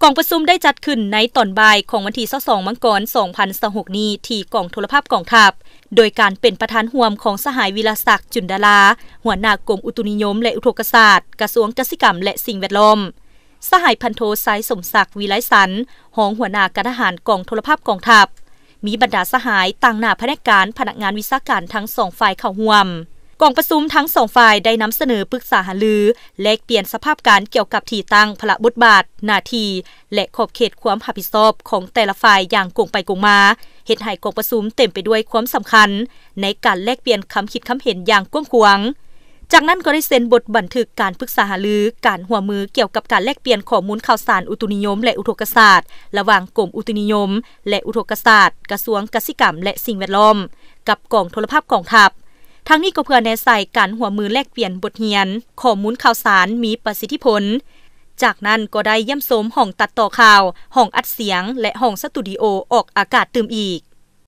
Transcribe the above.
ກອງປະຊຸມໄດ້ຈັດຂຶ້ນໃນຕອນບ່າຍຂອງວັນທີຊາວສອງ ມັງກອນ ສອງພັນຊາວຫົກນີ້ ທີ່ກອງໂທລະພາບກອງທັບ ໂດຍການເປັນປະທານຮ່ວມຂອງສະຫາຍ ວິລາສັກ ຈຸນດາລາ ຫົວໜ້າກົມອຸຕຸນິຍົມ ແລະ ອຸທົກກະສາດ ກະຊວງກະສິກຳ ແລະ ສິ່ງແວດລ້ອມ, ສະຫາຍພັນໂທ ຊາຍສົມສັກ ວິໄລສັນ ຮອງຫົວໜ້າການທະຫານກອງໂທລະພາບກອງທັບ, ມີບັນດາສະຫາຍຕາງໜ້າພະແນກການ, ພະນັກງານວິຊາການທັງສອງຝ່າຍເຂົ້າຮ່ວມ. ກອງປະຊຸມທັງສອງຝ່າຍໄດ້ນຳສະເໜີປຶກສາຫາລື ແລກປ່ຽນສະພາບການກ່ຽວກັບທີ່ຕັ້ງ, ພາລະບົດບາດ, ໜ້າທີ່ ແລະ ຂອບເຂດຄວາມຮັບຜິດຊອບຂອງແຕ່ລະຝ່າຍຢ່າງກົງໄປກົງມາ, ເຮັດໃຫ້ກອງປະຊຸມເຕັມໄປດ້ວຍຄວາມສຳຄັນໃນການແລກປ່ຽນຄຳຄິດຄຳເຫັນຢ່າງກວ້າງຂວາງ. ຈາກນັ້ນກໍໄດ້ເຊັນບົດບັນທຶກການປຶກສາຫາລືການຮ່ວມມືກ່ຽວກັບການແລກປ່ຽນຂໍ້ມູນຂ່າວສານອຸຕຸນິຍົມ ແລະ ອຸທົກກະສາດ ລະຫວ່າງກົມອຸຕຸນິຍົມ ແລະ ອຸທົກກະສາດ, ກະຊວງກະສິກຳ ແລະ ສິ່ງແວດລ້ອມ ກັບກອງໂທລະພາບກອງທັບ. ທັງນີ້ກໍເພື່ອແນໃສ່ການຮ່ວມມືແລກປ່ຽນບົດຮຽນ, ຂໍ້ມູນຂ່າວສານມີປະສິດທິຜົນ. ຈາກນັ້ນກໍໄດ້ຢ້ຽມຊົມຫ້ອງຕັດຕໍ່ຂ່າວ, ຫ້ອງອັດສຽງ ແລະ ຫ້ອງສະຕູດິໂອອອກອາກາດຕື່ມອີກ.